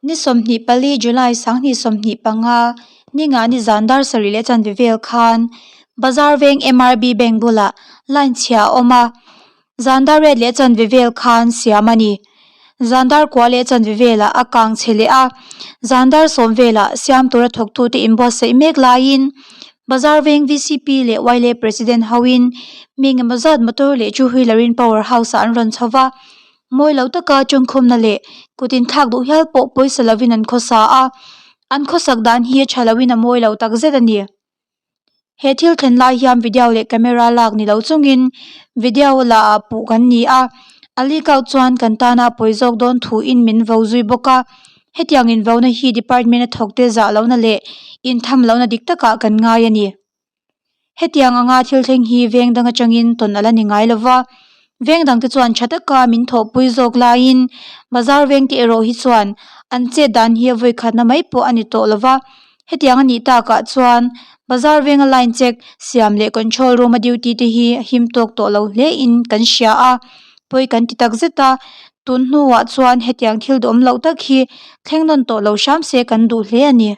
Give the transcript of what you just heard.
Ni 24 July 2025, ninga ni zan dar sarih leh chanve vel khan Bazar veng MRB Bank bulah line chhia a awm a, zan dar riat leh chanve vel khan siam a ni. Zan dar kua leh chanve velah a kang chhe leh a, zan dar sawm velah siam tura thawktute inbuatsaih mek laiin Bazar veng VCP leh YLA President hoin mi engemaw zat motor leh two wheeler in power house ah an rawn chho va. Mawi lo taka tawngkhawmna leh kut inthlak duh hial pawh pawisa lovin an khawsa a, an khawsak dan hi a tha loin a mawi lo tak zet a ni. He thil thlen lai hian video leh camera lak ni lo chungin video la ah puh kan ni a, a leak out chuan kan tana pawi zawk dawn thuin min vo zui bawk a, hetiang invauna hi department a thawk te zah lohna leh intham lohna dik takah kan ngai a ni. Hetiang anga thil thleng hi veng dang atangin tawn a la ni ngai lova, veng dangte chuan tha taka min thawhpui zawk laiin bazar vengte erawh hi chuan an chet dan hi a vawikhatna mai pawh a ni tawh lova. Hetiang a nih takah chuan bazar venga line check siam leh control room a duty te hi a him tawk tawh lo hle in kan hria a, pawi kan ti tak zet a, tun hnuah chuan hetiang thil duhawm loh tak hi thleng nawn tawh lo hram se kan duh hle a ni.